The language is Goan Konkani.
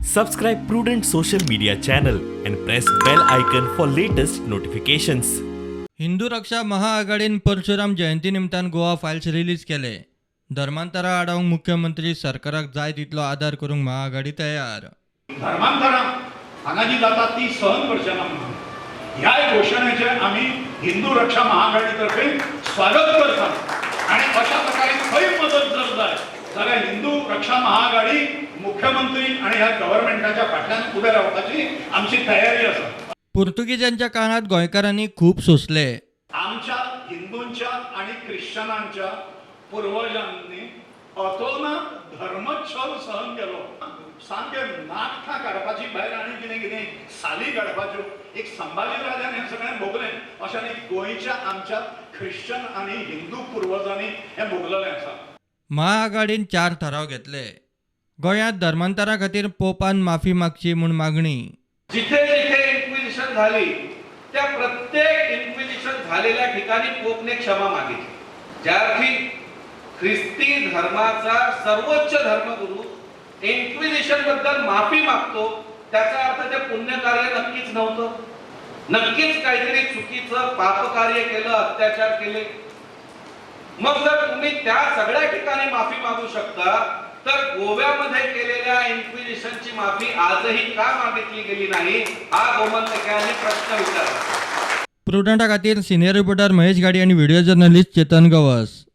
Subscribe Prudent Social Media channel and press bell icon for latest notifications. Hindu Raksha महाआघाडीन Parshuram जयंती निमतान गोवा फायल्स रिलीज केले. धर्मांतरा आडावंक मुख्यमंत्री सरकाराक जाय तितलो आदार करूंक महाआघाडी तयार. धर्मांतरां हांगा जी जाता ती सहन करचे ना म्हणून ह्याय घोशणेचें आमी हिंदू रक्षा महाआघाडी तर्फे स्वागत करता आनी अशा प्रकारे खंय मदत जर जाय जाल्यार हिंदू रक्षा महाआघाडी मुख्यमंत्री आनी ह्या गव्हर्मेंटाच्या फाटल्यान उबे रावपाची आमची तयारी आसा. पुर्तुगेजांच्या काळात गोंयकारांनी खूब सोंसले. आमच्या हिंदूंच्या आणि ख्रिश्चनांच्या पूर्वजांनी अतोनात धर्मछल सहन केलो. सामके नाखटां काडपाची भायर आनी कितें कितें साली काडपाच्यो. एक संभाजी राजान हें सगळें भोगलें, अशें न्ही गोंयच्या आमच्या ख्रिश्चन आनी हिंदू पुर्वजांनी हें भोगलेलें आसा. महाआघाडीन 4 थाराव घेतले. गोंयांत धर्मांतरा खातीर पोपान माफी मागची म्हूण मागणी. जिथे जिथे इन्क्विजिशन झाली त्या प्रत्येक इन्क्विजिशन झालेल्या ठिकाणी पोपने क्षमा मागितली. ज्या अर्थी ख्रिस्ती धर्माचा सर्वोच्च धर्मगुरू इन्क्विजिशन बद्दल माफी मागतो त्याचा अर्थ ते पुण्यकार्य नक्कीच नव्हतं, नक्कीच काहीतरी चुकीचं पापकार्य केलं, अत्याचार केले. मग जर तुम्ही त्या सगळ्या ठिकाणी माफी मागू शकता तर गोव्यामध्ये केलेल्या इन्क्विजिशनची माफी आजही का मागितली गेली नाही हा गोमंतकांनी प्रश्न विचारला. प्रुडंटा खातीर सिनियर रिपोर्टर महेश गाडी आनी व्हिडिओ जर्नलिस्ट चेतन गवस.